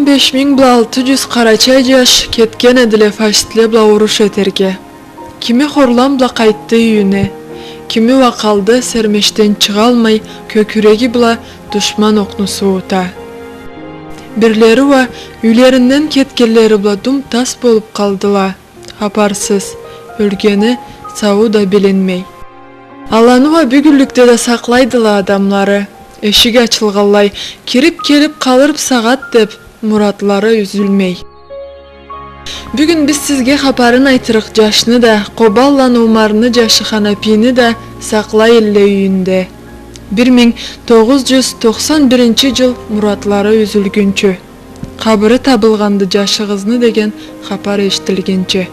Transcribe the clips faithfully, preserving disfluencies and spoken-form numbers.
Беш минг бла алты джюз къарачай джаш кетген эдиле фашистле бла уруш этерге. Кими хорлам бла къайтды юйюне, кими уа къалды, сермешден чыгъалмай, кёкюреги бла душман окъну суута. Бирлери уа юйлеринден кетгенлери бла дум-тас болуп къалдыла. Хапарсыз, ёлгени, сауу да билинмей. Аланы уа бюгюнлюкде да сакълайдыла адамлары. Эшик ачылгъанлай, кирип келип къалырб сагъат деб, муратлары юзюлмей. Бюгюн биз сизге хапарын айтырыкъ джашны да, Къобанланы Умарны джашы Ханапини да сакълай элле юйюнде. Бир минг тогъуз джюз токъсан биринчи джыл муратлары юзюлгюнчю. Къабыры табылгъанды джашыгъызны деген хапар эшитилгинчи.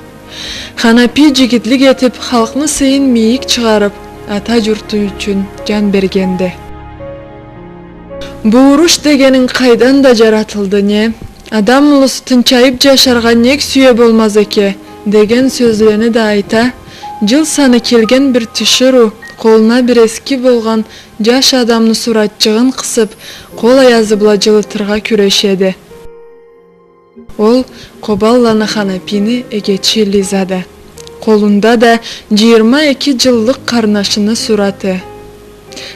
Ханапи джигитлик этип, халкъны сыйын мийик чыгъарып, ата джурту ючюн джан бергенди. Бу уруш дегенинг къайдан да джаратылды, не? Адам улусу тынчайып джашаргъа нек сюе болмаз эке? Деген сёзлени да айта, джыл саны келген бир тиширыу, къолуна бир эски болгъан джаш адамны суратчыгъын къысып, къол аязы бла джылытыргъа кюрешеди. Ол Къобанланы Ханапини эгечи Лизады. Къолунда да джыйырма эки джыллыкъ къарнашыны сураты.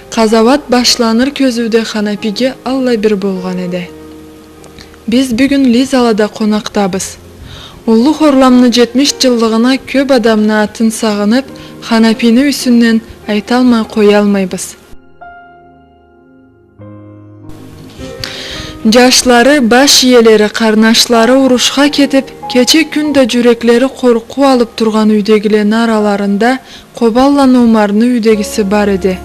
Къазауат башланыр кёзюуде Ханапиге аллай бир болгъан эди. Биз бюгюн Лизалада къонакъдабыз. Уллу хорламны джетмиш джыллыгъына кёп адамны атын сагъынып, Ханапини юсюнден айталмай къоялмайбыз. Джашлары, баш иелери, къарнашлары урушха кетип, кече-кюн да джюреклери къоркъуу алып тургъан юйдегилени араларында Къобанланы Умарны юйдегиси бар эди.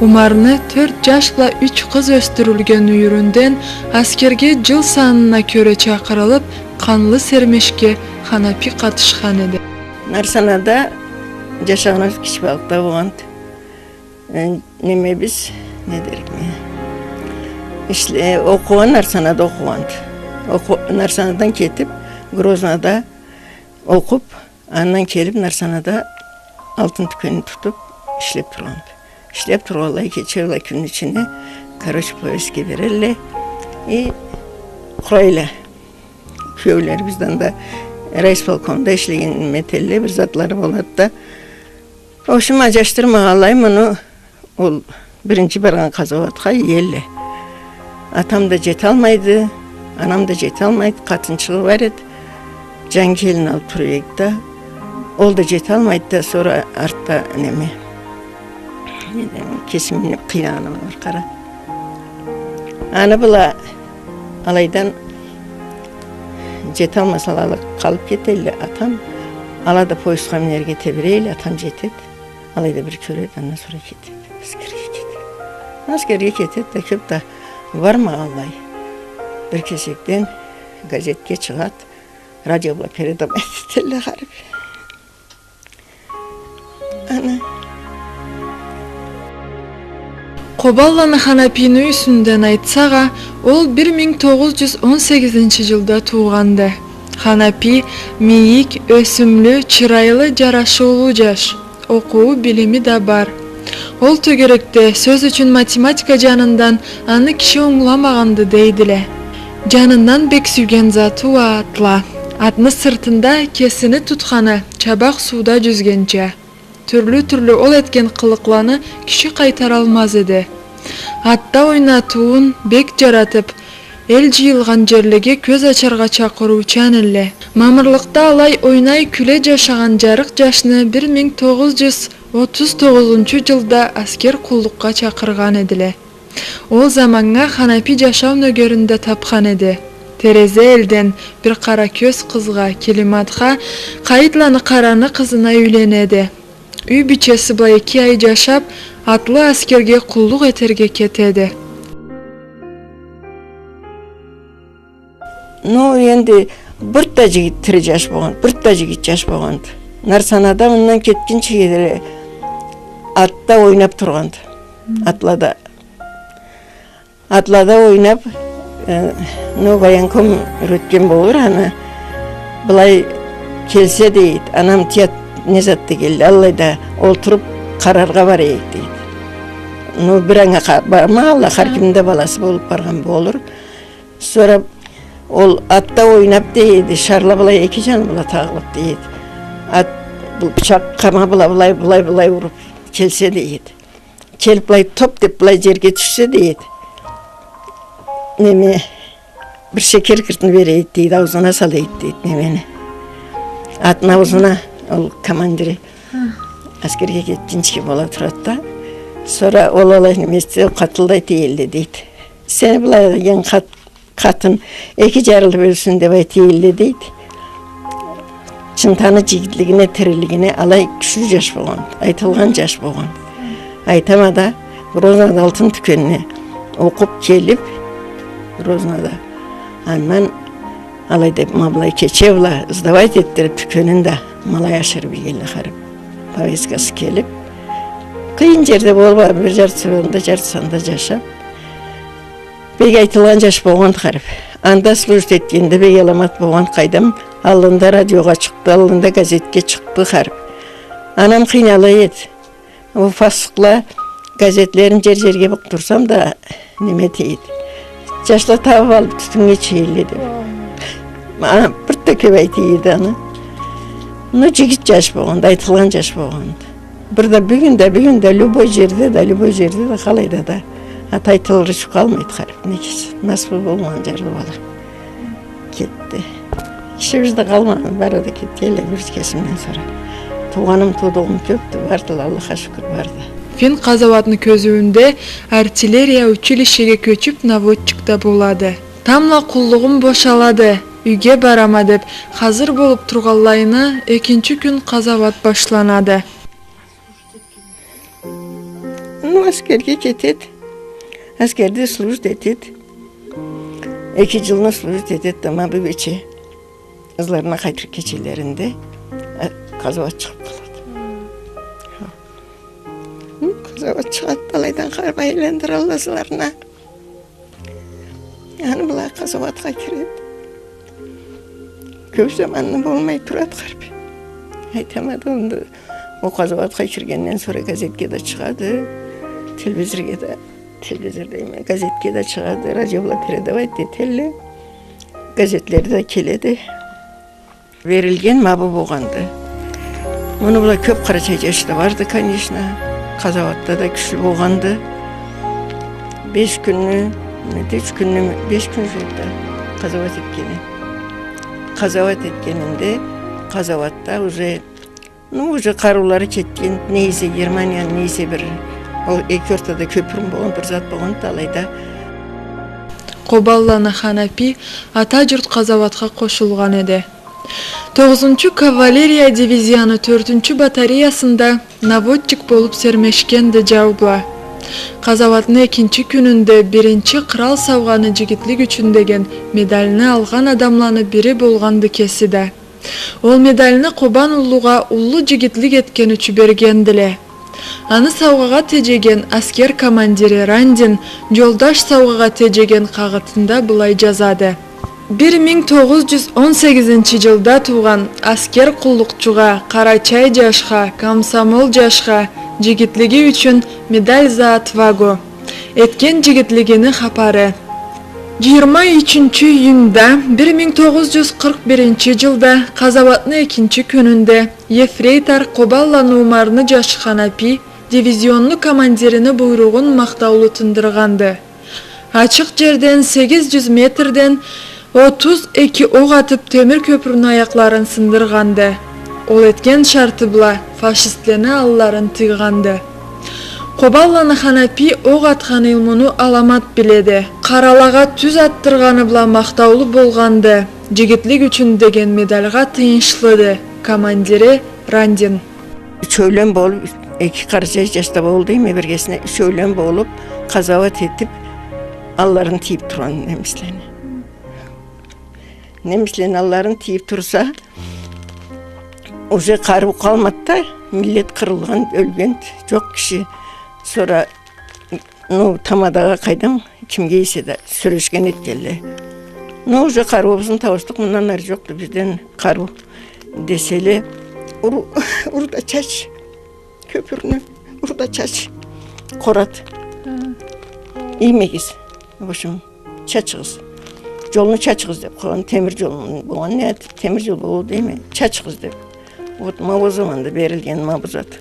Умарны тёрт джаш бла юч къыз ёсдюрюлген юйюрюнден аскерге джыл санына кёре чакъырылып, къанлы сермешге Ханапи къатышхан эди. Нарсанада джашагъаныбыз кичи балыкъда болгъанды. Э, неме биз, не дерикме? Ишле-, окъугъан Нарсанада окъугъанды. Окъу-, Нарсанадан кетип, Грознада окъуп, андан келип, Нарсанада алтын тюкенни тутуп, ишлеп тургъанды. Ишлеп тургъанлай, кече бла кюнню ичине, короче, повестка берелле. И къурайла. Киеулерибизден да райисполкомда ишлеген неме этелле, бир затлары болады да. В общем, аджашдырмагъанлай муну, ол биринчи баргъан къазауатха иелле. Атам да джеталмайды, анам да джеталмайды, къатынчыгъы бар эди. Джангы келин алып тура эдик да, ол да джеталмайды да, сора артда неме, кесими къыйнагъаныма бир къара. Аны бла алайдан джеталмасала, ала къалып кетелле, атам. Ала да поездха минерге тебирейле, атам джетеди. Алайда бир кёреди, андан сора кетеди. Аскерге кетеди. Аскерге кетеди да, кёп да бармагъанлай. Бир кесекден газетге чыгъады, радио бла передавать этелле, харип. Ана. Къобанланы Ханапини юсюнден айтсакъ а, ол бир минг тогъуз джюз он сегизинчи джылда туугъанды. Ханапи мийик, ёсюмлю, чырайлы, джарашыулу джаш. Окъуу, билими да бар. Ол тёгерекде, сёз ючюн, математика джанындан аны киши ангыламагъанды, дейдиле. Джанындан бек сюйген заты уа атла. Атны сыртында кесини тутханы чабакъ сууда джюзгенча. Тюрлю-тюрлю ол этген къылыкъланы киши къайтаралмаз эди. Атда ойнатыуун бек джаратып, эл джыйылгъан джерлеге кёз ачаргъа чакъырыучан элле. Мамырлыкъда алай ойнай-кюле джашагъан джарыкъ джашны бир минг тогъуз джюз отуз тогъузунчу джылда аскер къуллукъгъа чакъыргъан эдиле. Ол заманнга Ханапи джашау нёгерин да тапхан эди. Терезе элден бир къара кёз къызгъа, Келиматха, Къайытланы Къараны къызына юйленеди. Юй бийчеси бла эки ай джашап, атлы аскерге къуллукъ этерге кетеди. Ну, энди бир да джигит тири джаш болгъан, бир да джигит джаш болгъанды. Нарсанада мындан кетгинчиге дери атда ойнап тургъанды. Атлада. Атлада ойнап, э, ну, военком юретген болур, аны былай келсе, дейди, анам, тият, не зат дегенле, аллайда олтуруп къараргъа барайыкъ, дейди. Ну, бир анга къа-, бармагъанла, хар кимни да баласы болуп баргъан болур. Сора Ол атда ойнап, дейди, шарла былай эки джаны бла тагъылып, дейди. Ат бу бычакъ къама бла былай, былай, былай уруп келсе, дейди. Келип былай топ деп былай джерге тюшсе, дейди. Неме, бир шекер кыртны берейди, дейди, аузуна салайды, дейди, немени. Атны аузуна, ол командири. Аскерге кетгинчи бола турады да. Сора ол алай немеси, ол къатылдай тиелле, дейди. Сени былай деген къат-, къатын эки джарылып ёлсюн деп айта элле, дейди. Чынтаны джигитлигине, тирилигине алай кючлю джаш болгъан, айтылгъан джаш болгъан. Айтама да, Грознада алтын тюкенни окъуп келип, Грознада, андан алай деп, ма былай кече бла сдавать этдирип тюкенин да, ма алай ашырып ийгенле харип. Повесткасы келип, къыйын джерде болуп, бир джартысы анда, джартысы анда джашап. Бек айтылгъан джаш болгъанды харип. Анда служить этгенде бек аламат болгъан, къайдам, аллында радиогъа чыкъды, аллында газетге чыкъды харип. Анам къыйнала эди. Ол фасыкъла газетлерин джер-джерге букъдурсам да, неме эте эди. Джашла табып алып, тютюннге иче элле деп. Ма, бир да кёп айта эди аны. Ну, джигит джаш болгъанды, айтылгъан джаш болгъанды. Бир да бюгюн да, бюгюн да любой джерде да, любой джерде да, къалайда да аты айтылыр ючюн къалмайды харип. Неге десенг, насыбы болмагъан джарлы бала. Кетди. Кишибиз да къалмагъан, бары да кетгенле бир кесимден сора. Туугъаным, туудугъум кёпдю, бардыла, Аллахха шукур, барды. Фин къазауатны кёзюуюнде артиллерия училищеге кёчюп, наводчик да болады. Тамбла къуллугъум бошалады, юйге барама деп, хазыр болуп тургъанлайына, экинчи кюн къазауат башланады. Ну, аскерге кетеди. Аскерде служить этеди. Эки джылны служить этеди да, ма бу кече, ызларына къайтыр кечелеринде, э, къазауат чыгъып къалады. Ну, къазауат чыгъады, алайдан харип айландыралла ызларына. Аны бла къазауатха киреди. Кёп заманны болмай турады харип. Айтама да, ол къазауатха киргенден сора газетге да чыгъады, телевизорге да, телевизор дейме, газетге да чыгъады, радио бла передавать этелле, газетлери да келеди. Берилген ма бу болгъанды. Муну бла кёп къарачай джаш да барды, конечно. Къазауатда да кючлю болгъанды. Беш кюнню, не, юч кюнню, беш кюн джуукъду къазауат этгени. Къазауат этгенинде, къазауатда уже, ну, уже къарыулары кетген, не эсе Германияны, не эсе бир, ол эки ортада кёпюрмю болгъан, бир зат болгъанды алайда. Къобанланы Ханапи Ата джурт къазауатха къошулгъан эди. Тогъузунчу кавалерия дивизияны тёртюнчю батареясында наводчик болуп сермешгенди джау бла. Къазауатны экинчи кюнюнде биринчи Кърал саугъаны джигитлик ючюн деген медальны алгъан адамланы бири болгъанды кеси да. Ол медальны Къобан уллугъа уллу джигитлик этгени ючюн бергендиле. Аны саугъагъа теджеген аскер командири Рандин джолдаш саугъагъа теджеген къагъытында былай джазады: «Бир минг тогъуз джюз он сегизинчи джылда туугъан аскер къуллукъчугъа, къарачай джашха, комсомол джашха, джигитлиги ючюн медаль за отвагу. Этген джигитлигини хапары». Джыйырма ючюнчю июнда бир минг тогъуз джюз къыркъ биринчи джылда, къазауатны экинчи кюнюнде, ефрейтор Къобанланы Умарны джашы Ханапи дивизионну командирини буйругъун махтаулу тындыргъанды. Ачыкъ джерден сегиз джюз метрден отуз эки окъ атып, темир кёпюрню аякъларын сындыргъанды. Ол этген шарты бла фашистлени алларын тыйгъанды. Къобанланы Ханапи окъ атхан илмуну аламат биледи. Къаралагъа тюз атдыргъаны бла махтаулу болгъанды. Джигитлик ючюн деген медальгъа тыйыншлыды командири Рандин. Ючеулен болуп, эки къарачай джаш да болду эми биргесине, ючеулен болуп, къазауат этип, алларын тийип тургъан немислени. Немислени алларын тийип турса, уже къарыу къалмады да, миллет къырылгъан, ёлген, джокъ киши. Сора, ну, тамадагъа къайдам, кимге эсе да сюрешген этгенле. Ну, уже къарыуубузну тауушдукъ, мындан ары джокъду бизден къарыу, деселе, ур, ур да чач, кёпюрню ур да чач, къорат. Иймегиз, в общем, чачыгъыз. Джолну чачыгъыз деб къойгъан, темир джол болгъан, не, темир джол болду дейме, чачыгъыз деб. Вот, ма ол заманда берилген ма бу зат.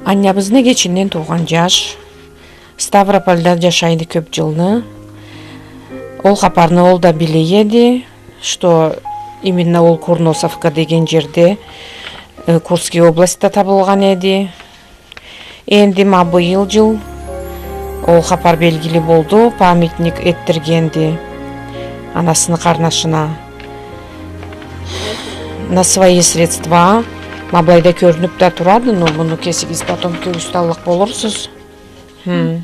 Аннябызны эгечинден туугъан джаш, Ставропольда джашайды кёб джылны. Ол хапарны ол да биле эди, что именно ол Курносовка деген джерде, э, Курский областьда табылгъан эди. Энди ма быйыл джыл ол хапар белгили болду, памятник этдиргенди анасыны къарнашына. На свои средства. Ма былайда кёрюнюб да турады, но муну кесигиз потом кёргюзталлыкъ болурсуз. Хм.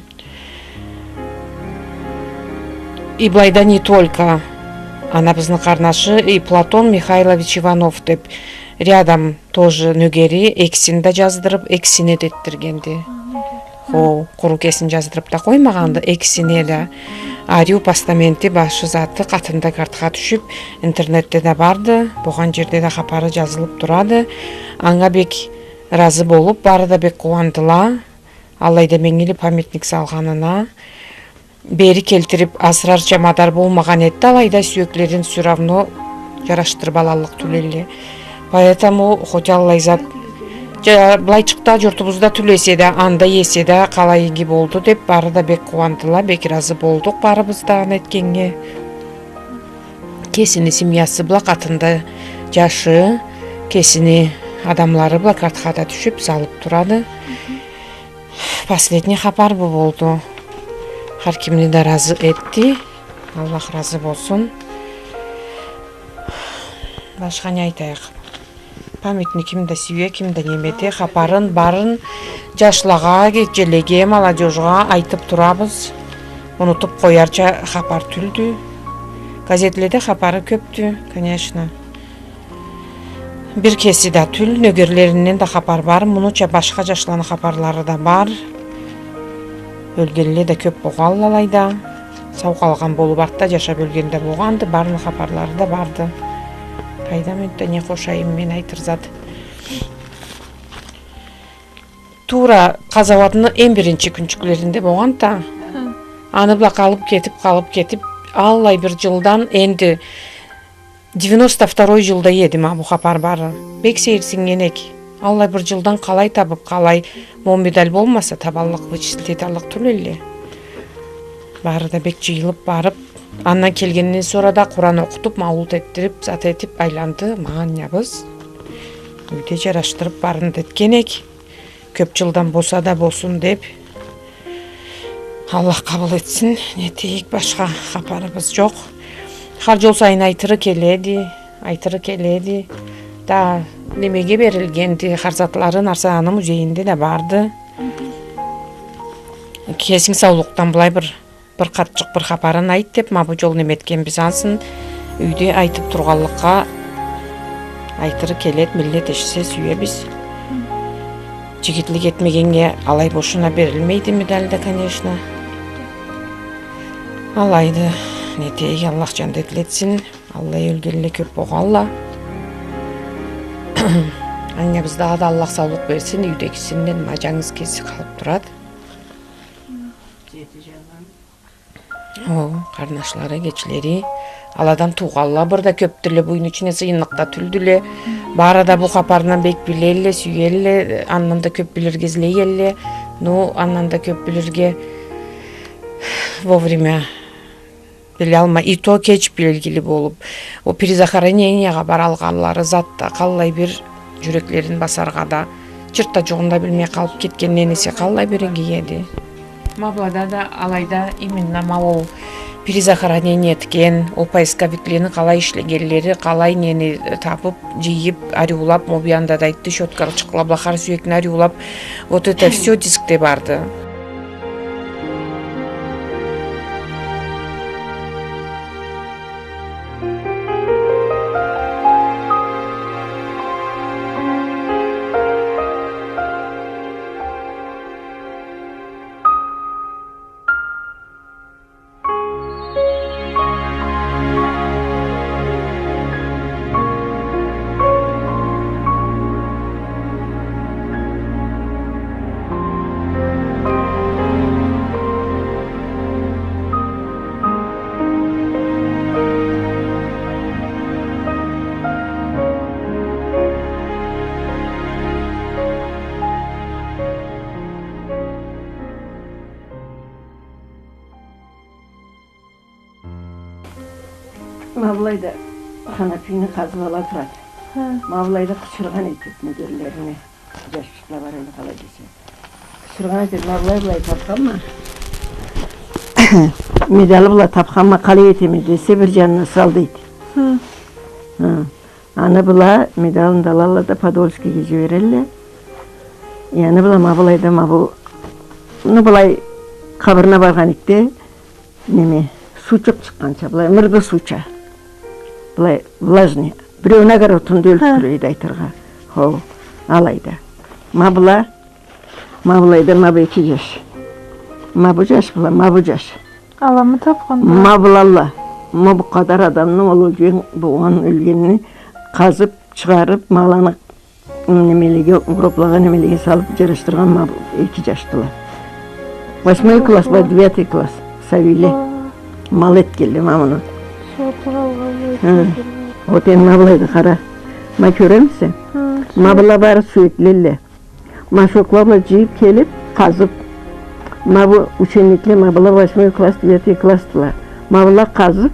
И былайда не только анабызны къарнашы, и Платон Михайлович Иванов деб рядом тоже нёгери, экисин да джаздырыб, экисине да этдиргенди. Хо, къуру кесин джаздырыб да къоймагъанды, экисине да. Ариу постаменти, башы, заты къатында картха тюшюб, интернетде да барды, болгъан джерде да хапары джазылыб турады. Анга бек разы болуб, бары да бек къууандыла. Алайда меннге памятник салгъанына. Бери келтириб, асырарча мадар болмагъан эди, алайда сюеклерин всё равно джарашдырыб алаллыкъ тюл элле. Поэтому хоть аллай зат, джа-, былайчыкъда джуртубузда тюл эсе да, анда эсе да, къалай иги болду деб, бары да бек къууандыла, бек разы болдукъ барыбыз да аны этгеннге. Кесини семьясы бла, къатында джашы, кесини адамлары бла картха да тюшюб, салыб турады. Последний хапар бу болду. Хар кимни да разы этди. Аллах разы болсун. Башха не айтайыкъ? Памятник ким да сюе, ким да неме эте, хапарын барын джашлагъа, гитчелеге, молодёжьгъа айтыб турабыз. Унутуб къоярча хапар тюлдю. Газетледе хапары кёбдю, конечно. Бир кеси да тюл, нёгерлеринден да хапар бар. Мунуча башха джашланы хапарлары да бар. Ёлгенле да кёб болгъанла алайда. Сау къалгъан болуб, артда джашаб ёлген да болгъанды, барыны хапарлары да барды. Къайдам, энтда не къошайым мен айтыр зат. Туура къазауатны эм биринчи кюнчюклеринде болгъанды. Хы. Аны бла къалыб кетиб, къалыб кетиб, аллай бир джылдан энди девяносто второй джылда эди ма бу хапар бары. Бек сейирсиннген эк. Аллай бир джылдан къалай табыб, къалай, ма ол медаль болмаса, табаллыкъ, вычислить эталлыкъ тюл элле. Бары да бек джыйылыб барыб, андан келгенден сора да Къуран окъутуб, маулут этдириб, зат этиб айланды ма аннябыз. Юйде джарашдырыб, барын да этген эк. Кёб джылдан болса да болсун деб. Аллах къабыл этсин. Не этейик, башха хапарыбыз джокъ. Хар джол сайын айтыры келеди, айтыры келеди. Да немеге берилгенди, хар затлары Нарсананы музейинде да барды. Кесинг саулукъдан былай бир Бир къатчыкъ бир хапарын айт деб, ма бу джол неме этгенбиз ансын, юйде айтыб тургъанлыкъгъа айтыры келед, миллет эшитсе сюебиз. Джигитлик этмегеннге алай бошуна берилмейди медаль да, конечно. Алайды, не этейик, Аллах джандетли этсин. Аллай ёлгенле кёб болгъанла. Аннябызгъа да Аллах саулукъ берсин, юйдегисинден ма джангыз кеси къалыб турад. Джети джангыз. О, къарнашлары, эгечлери, аладан туугъанла бир да кёбдюле, бу юйню ичине сыйынныкъ да тюлдюле. Бары да бу хапарны бек билелле, сюелле, андан да кёб билирге излей элле. Ну, андан да кёб билирге вовремя билалмай, и то кеч белгили болуб. О перезахоронениягъа баралгъанлары зат да къаллай бир джюреклерин басаргъа да, чырт да джугъун да билмей къалыб кетгенлени эсе къаллай бир иги эди. Ма былада да алайда именно ма ол перезахоронение этген, ол поисковиклени къалай ишлегенлери, къалай нени табыб, джыйыб, ариулаб, ма бу анда да айтды, щёткачыкъла бла хар сюекни ариулаб, вот это всё дискде барды. Ма былайда Ханапийни къазыб ала турады. Хы. Ма былайда къычыргъан этеди меделлерине. Джашчыкъла бар эди, къалай десе. Къычыргъан этеди, ма былай, былай тапханма. Медалы бла тапханма, къалай этеме десе, бир джанына сал, дейди. Хы. Хы. Аны бла медалын да алалла да Подольскийге джиберелле. Э, аны бла ма былайда, ма бу, ну, былай къабырына баргъан эдик да, неме, суучукъ чыкъгъанча, былай мырды сууча. Былай влажный. Биреуню огородунда ёлюб тура эди, айтыргъа. Хо, алайда. Ма была, ма былайда, ма бу эки джаш. Ма бу джаш была, ма бу джаш. Аламы тапханды? Ма былалла. Ма бу къадар адамны ол ёлген, болгъан ёлгенни къазыб, чыгъарыб, ма аланы немелеге, гроблагъа, немелеге салыб, джарашдыргъан ма бу эки джашдыла. Восьмой класс бла девятый класс сабийле. Ма алай этгенле ма муну. Хы. Вот энди ма былайды къара. Ма кёремисе? Хы. Ма была бары суетлелле. Ма шокла бла джыйыб келиб, къазыб. Ма бу ученикле, ма была восьмой класс, девятый класстыла. Ма была къазыб,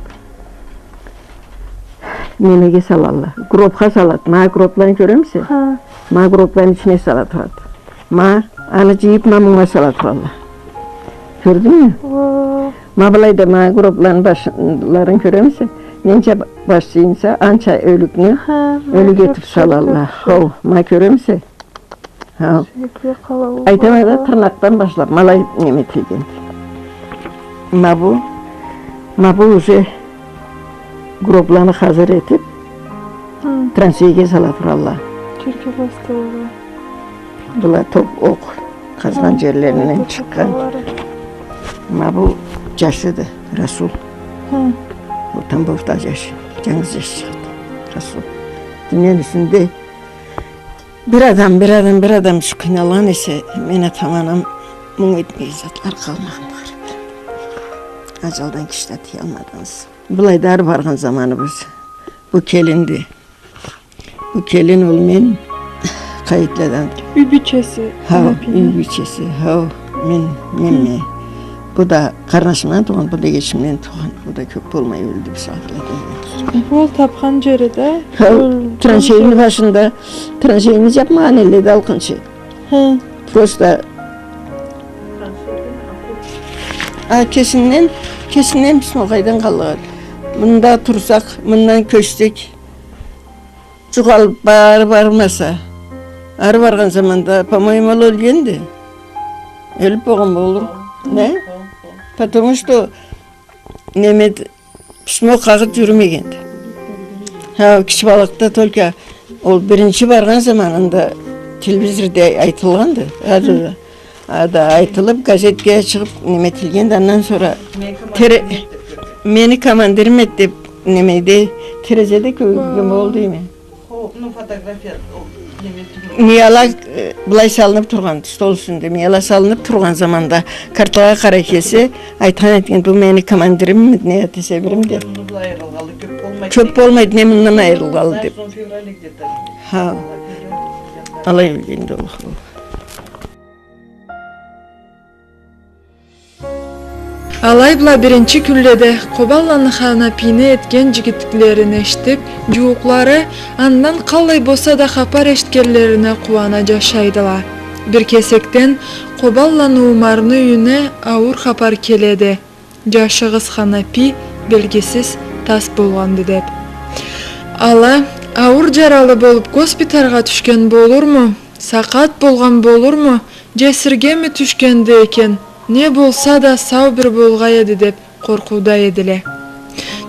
немеге салалла. Гробха салады. Ма гробланы кёремисе? Хы. Ма гробланы ичине салады. Ма аны джыйыб, ма мунга салады. Кёрдюнгмю? О. Ма былайда ма гробланы башларын кёремисе? Ненча баш джыйылса, анча ёлюкню ёлюк этиб салалла. Хо, ма кёремисе? Хо. Айтама да, тырнакъдан башлаб, ма алай неме этилгенди. Ма бу, ма бу уже гробланы хазыр этиб, траншейге сала туралла. Джерге басдыралла. Была ток, окъ, къазгъан джерлеринден чыкъгъан. Ма бу джашыды, Расул. Хы. Ол Тамбовда джашы, джангыз джаш чыкъды, Расул. Дунияны юсюнде Бир адам, бир адам, бир адам ючюн къыйналгъан эсе, мен атам, анам мунг этмеген затлары къалмагъанды, къарап. Аджалдан киши да тыялмадыгъыз. Былайда ары баргъан заманыбыз. Бу келинди. Бу келин ол мен Къайытладан. Юй бийчеси. Хау, юй бийчеси. Хау, мен, мен, мен. Бу да къарнашымдан туугъан, бу да эгечимден туугъан. Бу да кёп болмай ёлдю бу сагъатлада. Ол тапхан джери да? Хау, траншейни башында, траншейни джабмагъан элле да алкъынчы. Хы. Просто. А, кесинден, кесинден письмо къайдан къаллыкъды? Мында турсакъ, мындан кёчсек. Джукъ алып бары бармаса. Ары баргъан заманда, по-моему, ол ёлгенди. Ёлюп болгъан болур. Не? Потому что неме, письмо, къагъыт джюрюмегенди. Хау, Кичи Балыкъда только ол биринчи баргъан заманында телевизорда айтылгъанды. Ада айтылып, газетге чыгъып, неме этилгенди, андан сора тере-, мени командирим эди деп, немеде, терезеде кёрген болду эме. Хо, ну, фотография, о, неме, мияла, э, былай салынып тургъан, стол юсюнде мияла салынып тургъан заманда картлагъа къарай келсе, айтхан этген, бу мени командирим, не этесе, бирим деп. Кёп болмайды, не мындан айырылгъанлы деп. Хау. Алай ёлгенди ол. Алай бла биринчи кюнледе Къобанланы Ханапийни этген джигитликтерин эшитип, джууукълары андан къаллай болса да хапар эшитгенлерине къууана джашайдыла. Бир кесекден Къобанланы Умарны юйюне ауур хапар келеди. Джашыгъыз Ханапий белгисиз тас болгъанды деп. Ала ауур джаралы болуп госпитальгъа тюшген болурму? Сакъат болгъан болурму? Джесиргеми тюшгенди экен? Не болса да сау бир болгъай эди деп къоркъууда эдиле.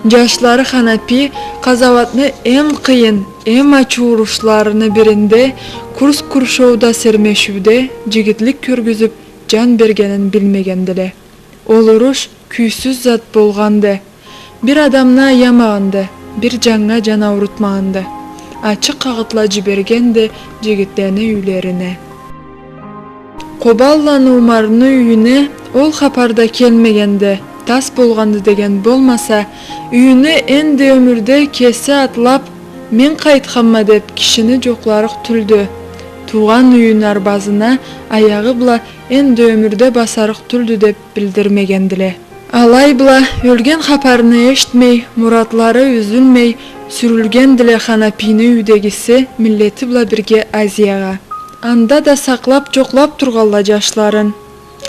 Джашлары Ханапий къазауатны эм къыйын, эм ачыу урушларыны биринде Курск къуршоуда сермешиуде джигитлик кёргюзюп, джан бергенин билмегендиле. Ол уруш кюйсюз зат болгъанды. Бир адамны аямагъанды, бир джаннга джан аурутмагъанды. Ачыкъ къагъытла джибергенди джигитлени юйлерине. Къобанланы Умарны юйюне ол хапар да келмегенди, тас болгъанды деген болмаса, юйюне энди ёмюрде кеси атлап, мен къайтханма деп, кишини джокъларыкъ тюлдю. Туугъан юйюн арбазына аягъы бла энди ёмюрде басарыкъ тюлдю деп билдирмегендиле. Алай бла ёлген хапарны эшитмей, муратлары юзюлмей, сюрюлгендиле Ханапийни юйдегиси миллети бла бирге Азиягъа. Анда да сакълап, джокълап тургъалла джашларын.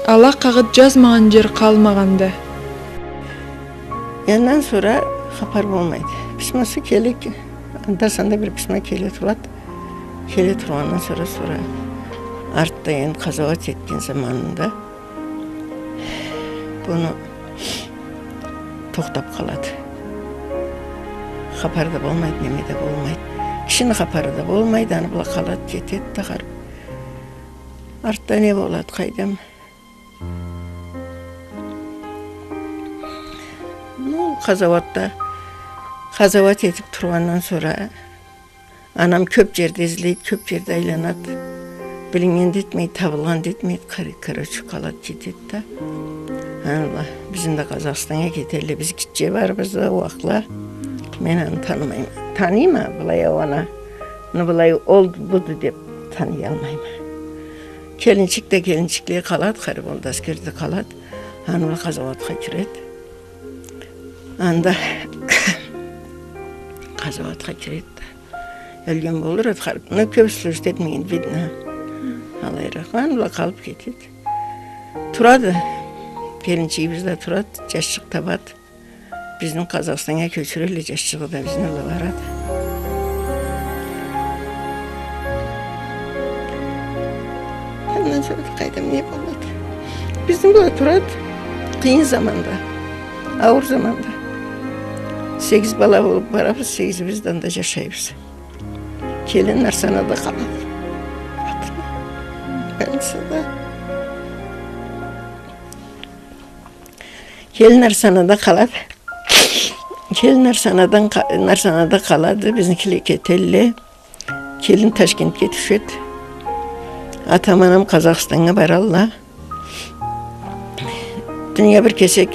Ала къагъыт джазмагъан джер къалмагъанды. Андан сора хапар болмайды. Письмосу келе, анда-санда бир письмо келе турады. Келе тургъандан сора, сора артда энди къазауат этген заманында буну тохтап къалады. Хапар да болмайды, неме да болмайды. Кишини хапары да болмайды, аны бла къалады, кетеди да къарып. Артда не болады, къайдам. Ну, къазауатда, къазауат этип тургъандан сора анам кёп джерде излейди, кёп джерде айланады. Билиннген да этмейди, табылгъан да этмейди, кор-, короче, къалады, кетеди да. Аны бла, бизни да Къазахстаннга кетелле, биз гитче барыбыз да, ууакъла. Мен аны танымайма. Таныйма, былай а аны, ну, былай олду, буду деп таныялмайма. Келинчик да келинчиклей къалады, къарып ол да аскерде къалады. Аны бла къазауатха киреди. Анда къазауатха киреди да. Ёлген болур эди, къарып. Ну, кёп служить этмеген, видно. Алайыракъ. Аны бла къалып кетеди. Турады. Келинчигибиз да турады, джашчыкъ табады. Бизни Къазахстаннга кёчюрелле, джашчыгъы да бизни бла барады. Андан сора да къайдам, не болады? Бизни бла турады. Къыйын заманда, ауур заманда. Сегиз бала болуп барабыз, сегизибиз да анда джашайбыз. Келин Нарсанада къалады. Больницада. Келин Нарсанада къалады. Келин Нарсанадан къа-, Нарсанада къалады, бизникиле кетелле. Келин Ташкентге тюшеди. Атам, анам Къазахстаннга баралла. Дуния бир кесек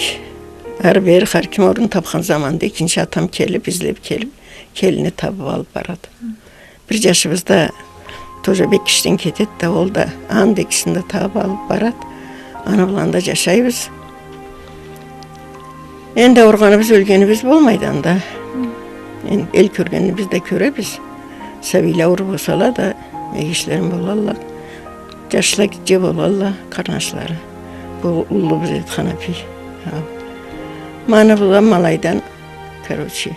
ары-бери, хар ким орун тапхан заманда экинчи атам келип, излеп келип, келинни табып алып барады. Бир джашыбыз да тоже бек кичиден кетеди да, ол да анда экисин да табып алып барады. Аны бла да джашайбыз. Энди ауругъаныбыз, ёлгенибиз болмайды анда. Эн-, эл кёргенибиз да кёребиз. Сабийле ауур болсала да, эгечлерим болалла. Джашла гитче болалла, къарнашлары. Бу уллубуз эди, Ханапий. Хау. Ма аны бла ма алайдан, короче.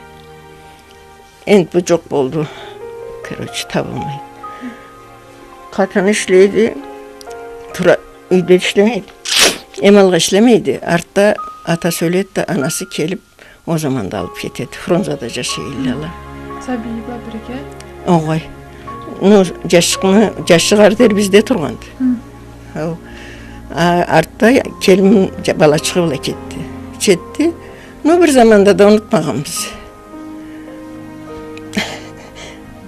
Энди бу джокъ болду. Короче, табылмайды. Къатыны ишлейди, тура-, юйде ишлемейди. Эм алгъа ишлемейди. Артда атасы ёледи да, анасы келип, ол заманда алып кетеди. Фрунзада джашай эдиле ала. Сабийи бла бирге? Огъай. Ну, джашчыкъны, джашчыкъ ары дери бизде тургъанды. Хы. Хау. А, артда келин джа-, балачыгъы бла кетди. Кетди. Ну, бир заманда да унутмагъанбыз.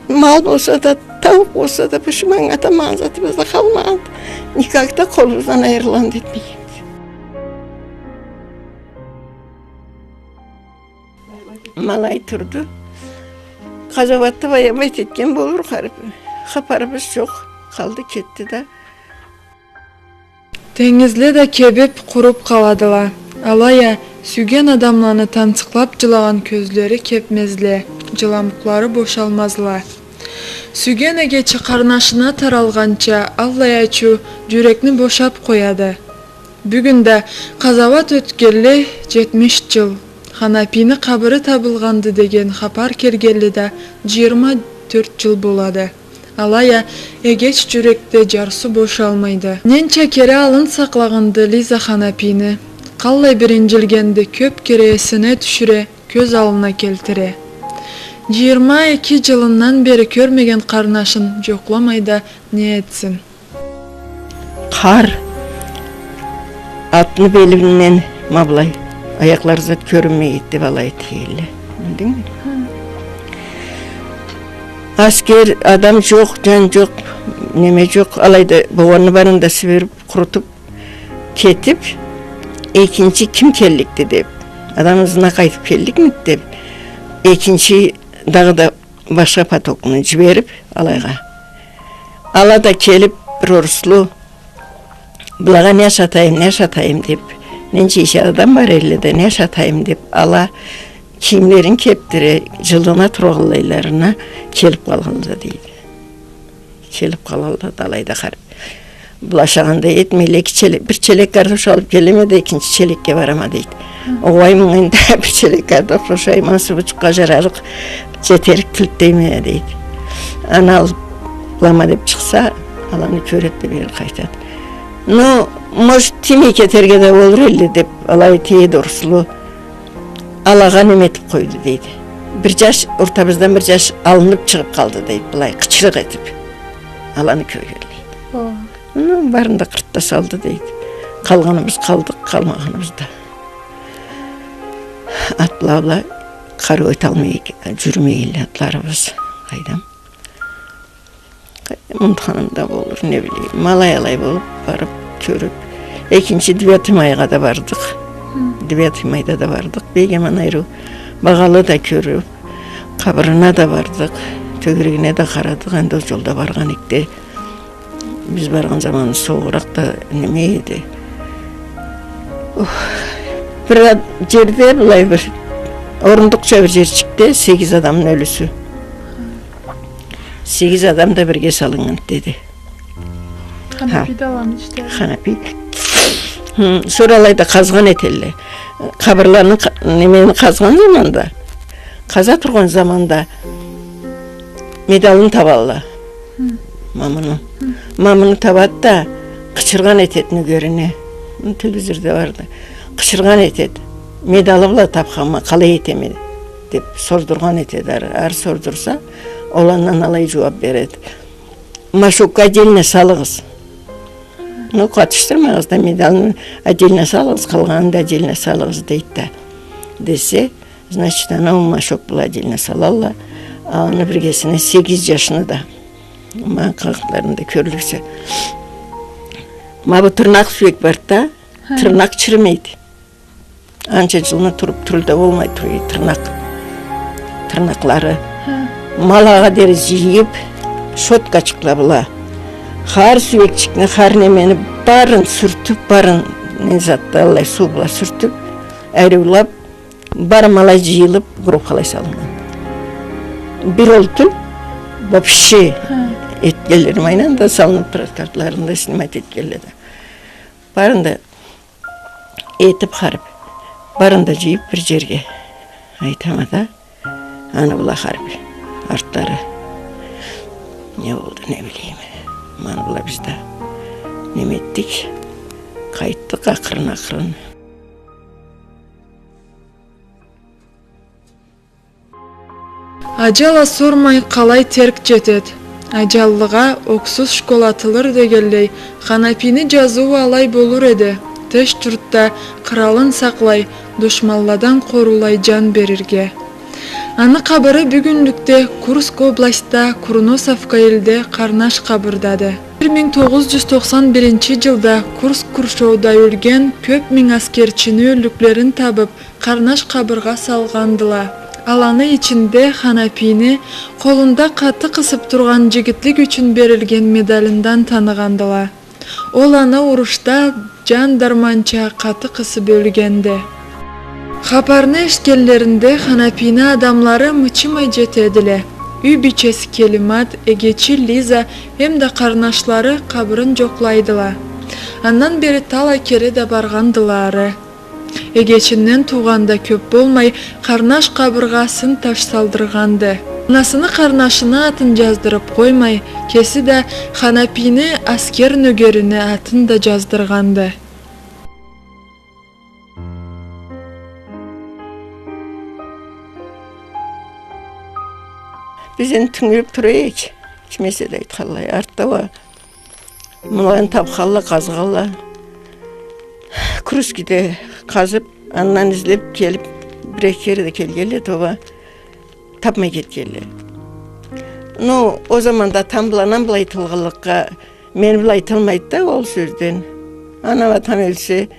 Мал болса да, тауукъ болса да, бу шу манга аталмагъан затыбыз да къалмагъанды. Никак да къолубуздан айырылгъан да этмегенбиз. Ма алай турду. Къазауатда баягъы этген болур, къарып. Хапарыбыз джокъ. Къалды, кетди да. Тенгизле да кебип, къуруп къаладыла. Алай а, сюйген адамланы тансыкълап джылагъан кёзлери кепмезле, джыламукълары бошалмазла. Сюйген эгечи къарнашына таралгъанча, аллай ачыу джюрекни бошап къояды. Бюгюн да, къазауат ётгелли джетмиш джыл, Ханапийни къабыры табылгъанды деген хапар келгелли да джыйырма тёрт джыл болады. Алай а, эгеч джюрекде джарсыу бошалмайды. Ненча кере алын сакълагъанды Лиза Ханапийни. Къаллай бир инджилгенди, кёп кере эсине тюшюре, кёз аллына келтире. Джыйырма эки джылындан бери кёрмеген къарнашын джокъламай да не этсин? Къар атны белинден ма былай аякълары зат кёрюнмей эди деп алай этгелле. Билдингми? Хы. Аскер, адам джокъ, джан джокъ, неме джокъ. Алайда болгъанны барын да сибирип, къурутуп кетип, экинчи ким келликди деп, адам ызына къайтып келликмиди деп, экинчи дагъыда да башха потокну джиберип алайгъа. Ала да келип, бир оруслу, былагъа не ашатайым, не ашатайым деп, Ненча иш адам бар элле да, не ашатайым деп, ала кийимлерин кепдире, жылына тургъанлайларына келип къалгъанла, дейди. Келип къалалла да алайда къарап. Бул ашагъан да этмейле, эки челе-, бир челек картош алып келеме да, экинчи челекге барама, дейди. Огъай, мынга энди бир челек картош ашайма, суу бучукъгъа жарарыкъ, жетерик тюлдю дейме, дейди. Аны алып алама деп чыкъса, аланы кёрет да бери къайтат. Ну, может, тиймей кетерге да болур элле деп, алай тиеди, уруслу. Алагъа неме этип къойду, дейди. Бир жаш, ортабыздан бир жаш алынып чыгъып къалды, дейди, былай къычырыкъ этип. Аланы кёргенлей. О. Ну, барын да къыртда салды, дейди. Къалгъаныбыз къалдыкъ, къалмагъаныбыз да. Атла бла къарыу эталмай, жюрюмей элле атларыбыз. Къайдам. Мындыгъыным да болур, не билейим. Ма алай-алай болуп, барып, кёрюп. Экинчи девятый майгъа да бардыкъ. Хы. Девятый майда да бардыкъ. Бек аман айры. Багъалы да кёрюп, къабырына да бардыкъ. Тёгерегине да къарадыкъ. Энди ол жолда баргъан эдик да. Биз баргъан заманы суугъуракъ да неме эди. Ух. Бир а-, жерде былай бир орундукъча бир жерчикде сегиз адамны ёлюсю. Сегиз адам да бирге салыннган, деди. Ханапи да аланы ичде. Ханапи. Хы, сора алайда къазгъан этелле. Къабырланы къа-, немени къазгъан заманда, къаза тургъан заманда медалын табалла. Хы. Мамыны. Хы. Мамыны табат да, къычыргъан этет нёгерине. Телевизорда барды. Къычыргъан этет. Медалы бла тапханма, къалай этеме деп сордургъан этет. Ары, ары сордурса, ол андан алай жууап берет. Машокга отдельно салыгъыз. Ну, къатышдырмагъыз да, медалны отдельно салыгъыз, къалгъанын да отдельно салыгъыз, дейт да. Десе, значит, аны ол машок бла отдельно салалла, а аны биргесине сегиз жашны да. Ма къагъытларында кёрлюксе. Ма бу тырнакъ сюек барды да, хы, тырнакъ чирмейди. Анча жылны туруп, тюл да болмай тура, тырнакъ. Тырнакълары. Хы. Ма алагъа дери жыйып, щёткачыкла бла. Хар сюекчикни, хар немени барын сюртюп, барын, не затда алай суу бла сюртюп, ариулап, бары ма алай жыйылып, группалай салыннган. Бир ол тюл, вообще, хы, этгенлерим айнада салынып турады, картларында снимать этгенле да. Барын да этип харип, барын да жыйып бир жерге. Айтама да, аны бла харип артлары. Не болду, не билейим. Ма аны бла биз да неме этдик, къайтдыкъ акъырын-акъырын. Ажал а сормай къалай терк жетет. Ажаллыгъа оксуз школ атылыр дегенлей, Ханапини жазыуу алай болур эди. Тыш журтда къыралын сакълай, душманладан къоруулай жан берирге. Аны къабыры бюгюнлюкде Курск областда Курносовка элде Къарнаш къабырдады. Бир минг тогъуз жюз токъсан биринчи жылда Курск къуршоуда ёлген кёп минг аскерчини ёллюклерин табып, Къарнаш къабыргъа салгъандыла. Аланы ичинде Ханапини къолунда къаты къысып тургъан жигитлик ючюн берилген медалындан таныгъандыла. Ол аны урушда жан дарманча къаты къысып ёлгенди. Хапарны эшитгенлеринде Ханапини адамлары мычымай жетедиле. Юй бийчеси Келимат, эгечи Лиза эмда къарнашлары къабырын жокълайдыла. Андан бери талай кере да баргъандыла ары. Эгечинден туугъан да кёп болмай, Къарнаш къабыргъа сын таш салдыргъанды. Анасыны Къарнашыны атын жаздырып къоймай, кеси да Ханапини аскер нёгерини атын да жаздыргъанды. Биз энди тюнгюлюп тура эдик, ким эсе да айтханлай, артда уа Муланы тапханла, къазгъанла. Курскиде къазып, андан излеп келип, бир-эки кере да келгенле, тоба, тапмай кетгенле. Ну, ол заманда тамбландан былай айтылгъанлыкъгъа, мени былай айталмайды да ол сёзден. Анам, атам ёлсе,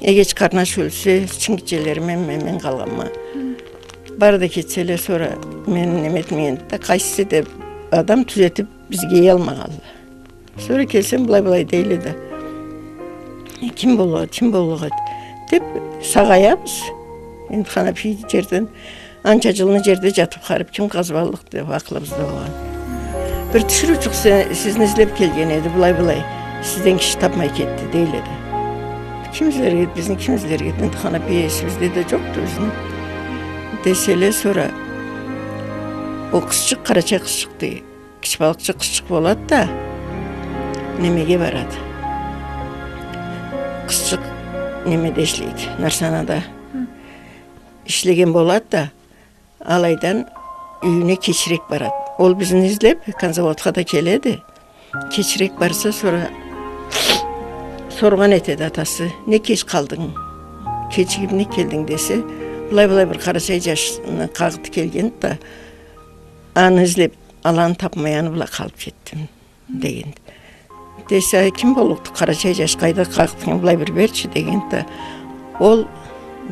эгеч-къарнаш ёлсе, чынг гитчелерим мен, мен, мен къалгъанма. Бары да кетселе, сора мени неме этмегенди да, къайсы да адам тюзетип бизге иялмагъанла. Сора келсем, былай-былай дейле да. Э, ким боллукъ эди, ким боллукъ эди? Деп, сагъаябыз. Энди Ханапи джерден, анча джылны джерде джатып харип ким къазыбаллыкъ деп акъылыбызда болгъан. Бир тиширыучукъ се-, сизни излеп келген эди, былай-былай, сизден киши тапмай кетди, дейле эди. Ким излерге эди, бизни ким излерге эди, энди Ханапи эсибизде да джокъду бизни. Деселе, сора ол къызчыкъ, къарачай къызчыкъды. Кичи балыкъчы къызчыкъ болады да, немеге барады. Къызчыкъ немеде ишлейди, Нарсанада. Хы. Ишлеген болады да, алайдан юйюне кечирек барады. Ол бизни излеп, конзаводха да келеди. Кечирек барса, сора соргъан этеди атасы: «Не кеч къалдынг? Кечигип не келдинг?» — десе, «Былай-былай бир къарачай джашны къагъыты келгенди да, аны излеп, аланы тапмай, аны бла къалып кетдим», — дегенди. Десе: «Ким боллукъду къарачай джаш, къайда къагъытынгы, былай бир берчи», — дегенди да, ол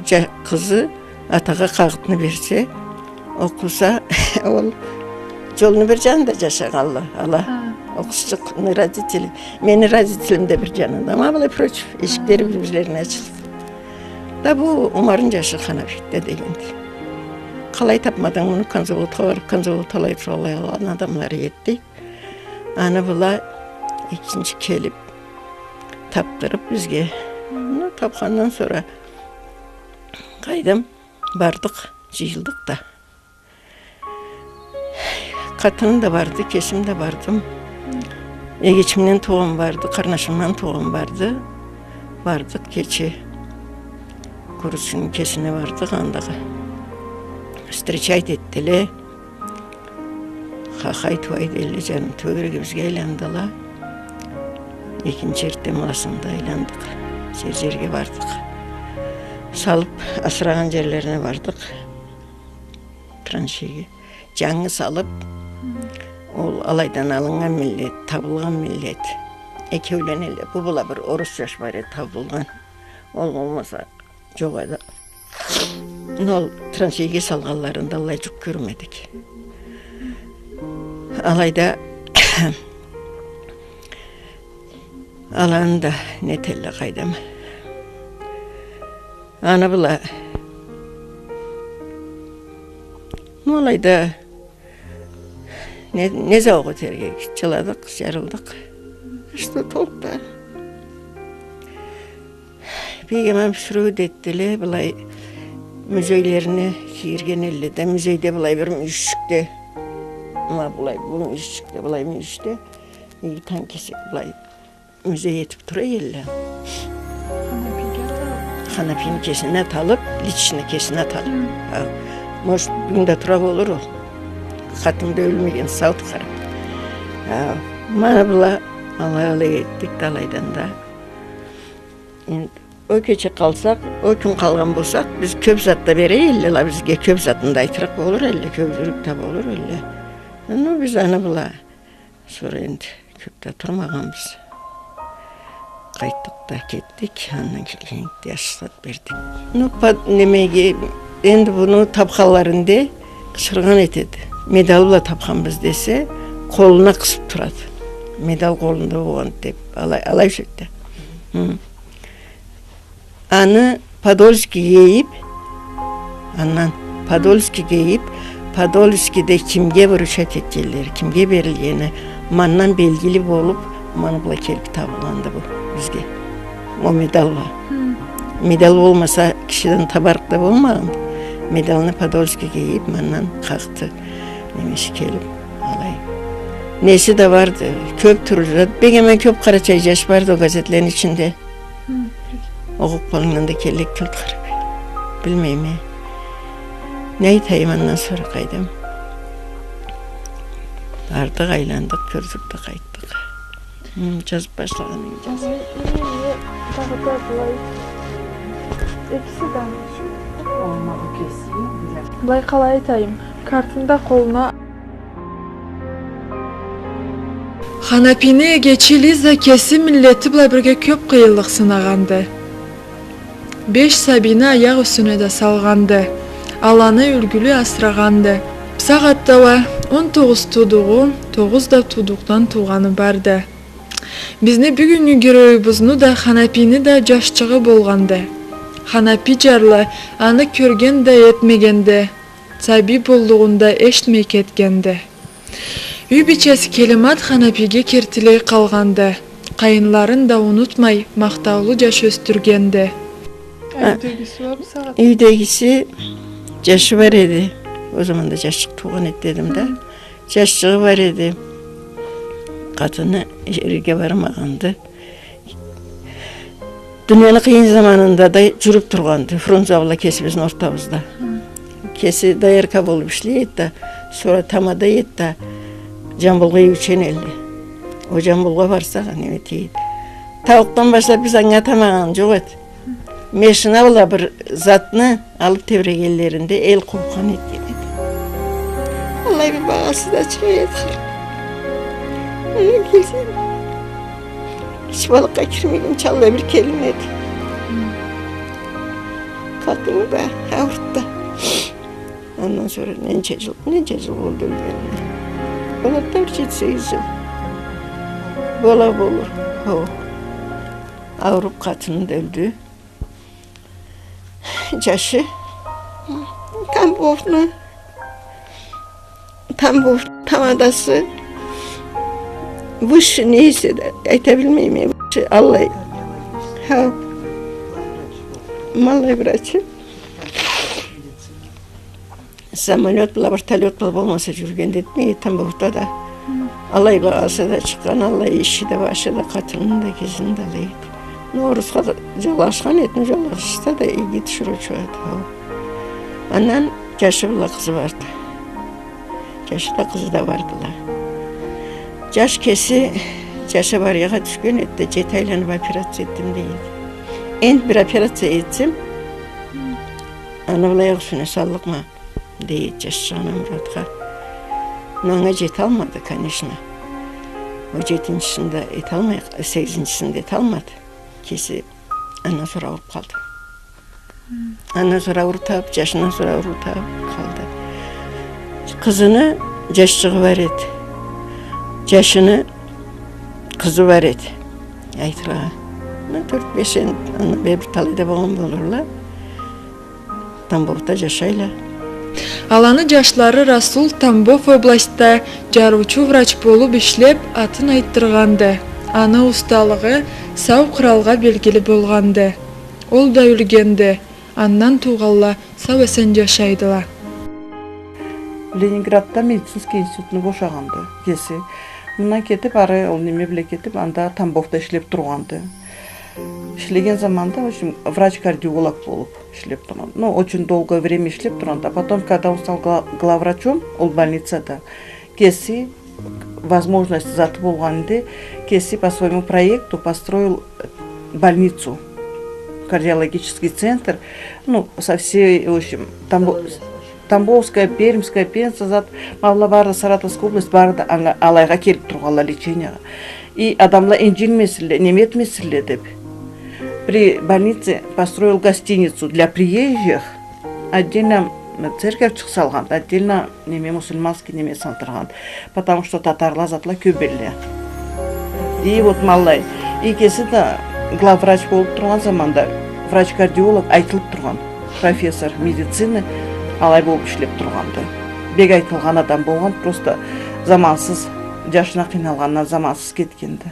джа-, къызы атагъа къагъытны берсе, окъуса, ол джолну бир джанында джашагъанла ала. Ха. Ол къызчыкъны родители, мени родителим да бир джанында. Ма былай, прочь, эшиклери бир-бирлерине ачылды. Да бу Умарны джашы Ханапи да дегенди. Къалай тапмадынг муну, конзаводха барып, конзавод алай туралай алгъан адамлары эди. Аны бла экинчи келип, тапдырып бизге. Ну, тапхандан сора, къайдам, бардыкъ, джыйылдыкъ да. Къатыным да барды, кесим да бардым. Эгечимден туугъан барды, къарнашымдан туугъан барды. Бардыкъ кече. Курусуну кесине бардыкъ, андагъы. Встречать этдиле. Хахай-тууай дейле, джаны тёгерегибизге айландыла. Экинчи эртден быласында айландыкъ. Джер-джерге бардыкъ. Салып асырагъан джерлерине бардыкъ. Траншейге. Джангы салып, ол алайдан алыннган миллет, табылгъан миллет. Экеулен элле, бу бла бир орус джаш бар эди, табылгъан. Ол болмаса, джокъ эди. Но ол траншейге салгъанларында аллай джукъ кёрмедик. Алайда аланы да нетелле, къайдам. Аны бла, ну, алайда не, не зауукъ этерге, джыладыкъ, джарылдыкъ. Что толку да? Бек аман бюсюреу да этдиле, былай музейлерине кийирген элле да, музейде былай бир мюйюшчюкде, ма былай бу мюйюшчюкде, былай мюйюшде, иги танг кесек былай музей этип тура элле. Ханапиге аталып? Ханапини кесине аталып, лично кесине аталып. Хы. Ха, может, бюгюн да тура болур ол. Къатынымы да ёлмеген, сауду къара. Ха, ма была, алай-алай этдик да алайдан да. Энди ол кече къалсакъ, ол кюн къалгъан болсакъ, биз кёп зат да бере элле, ала бизге кёп затын да айтырыкъ болур элле, кёбюрюк да болур элле. Ну, биз аны бла сора энди кёп да турмагъанбыз. Къайтдыкъ да кетдик, андан келгенде ашхы зат бердик. Ну, па-, немеге, энди муну тапханларында къычыргъан этеди. Медал бла тапханбыз десе, къолуна къысып турады. Медал къолунда болгъан деп, алай, алай сёз да. Хы. Аны Подольский гейип, андан Подольский гейип, Подольскийде кимге вручать этгенлери, кимге берилгени, мандан белгили болуп, ма аны бла келип табылгъанды бу бизге. Ол медал бла. Хы. Медал болмаса, кишиден табарыкъ да болмагъан. Медалны Подольский гейип, мандан къагъыты немеси келип, алай. Неси да барды, кёп тюрлю зат. Бек аман кёп къарачай джаш барды ол газетлени ичинде. Хы. Окъуп къалгъандан да келлик кёп къарап. Билмейме. Не айтайым андан сора, къайдам. Бардыкъ, айландыкъ, кёрдюк да къайтдыкъ. Хы, джазып башлагъанынгы джаз. Ой, ой, ой, тагъы да былай. Экиси да. Былай къалай айтайым, картында къолуна. Ханапини эгечи Лиза кеси миллети бла бирге кёп къыйынлыкъ сынагъанды. Беш сабийни аякъ юсюне да салгъанды. Аланы юлгюлю асырагъанды. Бусагъатда уа он тогъуз туудугъу, тогъуз да туудукъдан туугъаны барды. Бизни бюгюннгю героюбузну да, Ханапини да джашчыгъы болгъанды. Ханапи джарлы аны кёрген да этмегенди, сабий боллугъунда эшитмей кетгенди. Юй бийчеси Келимат Ханапиге кертилей къалгъанды. Къайынларын да унутмай, махтаулу джаш ёсдюргенди. А, юйдегиси бар бусагъат? Юйдегиси, джашы бар эди. Ол заманда джашчыкъ туугъан эди дедим да. Хы. Джашчыгъы бар эди. Къатыны эрге бармагъанды. Дунияны къыйын заманында да джюрюп тургъанды. Фрунзе бла кесибизни ортабызда. Хы. Кеси доярка болуп ишлей эди да, сора тамада эди да, Джамбулгъа иючен элди. Ол Джамбулгъа барсакъ, неме этейик. Тауукъдан башлап биз анга тамагъан джокъ эди. Машина бла бир затны алып тебрегенлеринде эл къобхан этген эди. Аллай бир багъасы да чыкъмай эди. Андан келсем, ич балыкъгъа кирмегинчи аллай бир келин эди. Къатыны да аурутду. Андан сора ненча джыл, ненча джыл болду ёлгенине? Болад да бир джети-сегиз джыл. Бола болур. Хо. Ауруп къатыны да ёлдю. Джашы Тамбовну, Тамбов тамадасы, высший нейсе да, айта билмейме, высший аллай. Хо. Ма аллай врачы. Самолёт бла, вертолёт бла болмаса, джюрюген да этмей эди Тамбовда да. Хы. Аллай багъасы да чыкъгъан, аллай иши да, башы да, къатыны да, кесини да алай эди. Ну, орусха да джоллашхан эди, ну, джоллашса да, иги тиширыучу эди ол. Андан джашы бла къызы барды. Джашы да, къызы да бардыла. Джаш кеси, джаш авариягъа тюшген эди да, джети айланып операция этдим дей эди. Энди бир операция этсем, аны былай аякъ юсюне саллыкъма, дей эди джашчыгъына, Муратха. Но анга джеталмады, конечно. Ол джетинчисинде эталмай, сегизинчисинде эталмады. Кеси андан сора ауруп къалды. Хы. Андан сора ауру табып, джашындан сора ауру табып къалды. Къызыны джашчыгъы бар эди. Джашыны къызы бар эди. Айтыргъа. Мына тёрт-беш, энди, андан бери бир талай да болгъан болурла. Тамбовда джашайла. Аланы джашлары Расул Тамбов областда джаруучу врач болуп ишлеп, атын айтдыргъанды. Аны усталыгъы сау къралгъа белгили болгъанды. Ол да ёлгенди. Андан туугъанла сау-эсен джашайдыла. Ленинградда медицинский институтну бошагъанды кеси. Мындан кетип, ары ол неме бла кетип, анда Тамбовда ишлеп тургъанды. Ишлеген заманда, в общем, врач-кардиолог болуп ишлеп тургъан. Ну, очень долгое время ишлеп тургъан. А потом, когда он стал гла-, главврачом ол больницада, кеси возможность заты болгъан эди, кеси по своему проекту построил больницу, кардиологический центр. Ну, со всей, в общем, Тамбо-, Тамбовская, Пермская, Пенза, зат, ма была бары да, Саратовская область, бары да анга, алайгъа келип тургъанла лечениягъа. И адамла инджилмесинле, неме этмесинле деп, при больнице построил гостиницу для приезжих, отдельно церковчик салгъан, отдельно неме, мусульманский неме салдыргъан, потому что татарла, затла кёп элле. И вот ма алай, и кеси да главврач болуп тургъан заманда врач-кардиолог айтылып тургъан, профессор медицины, алай болуп ишлеп тургъанды. Бек айтылгъан адам болгъан, просто замансыз, джашына къыйналгъандан замансыз кетгенди.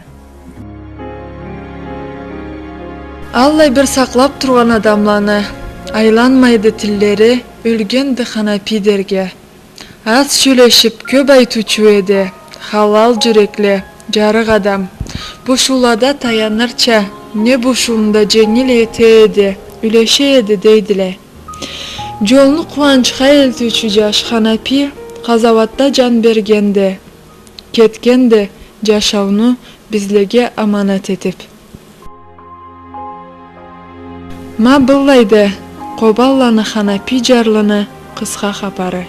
Аллай бир сакълап тургъан адамланы айланмайды тиллери, ёлгенди Ханапи дерге. Аз сёлешип, кёп айтыучу эди, халал джюрекли, джарыкъ адам. Бошоулада таянырча, не бошоуну да дженгил эте эди, юлеше эди, дейдиле. Джолну къууанчха элтиучю джаш Ханапи къазауатда джан бергенди. Кетгенди джашауну бизлеге аманат этип. Ма быллайды Къобанланы Ханапи джарлыны къысха хапары.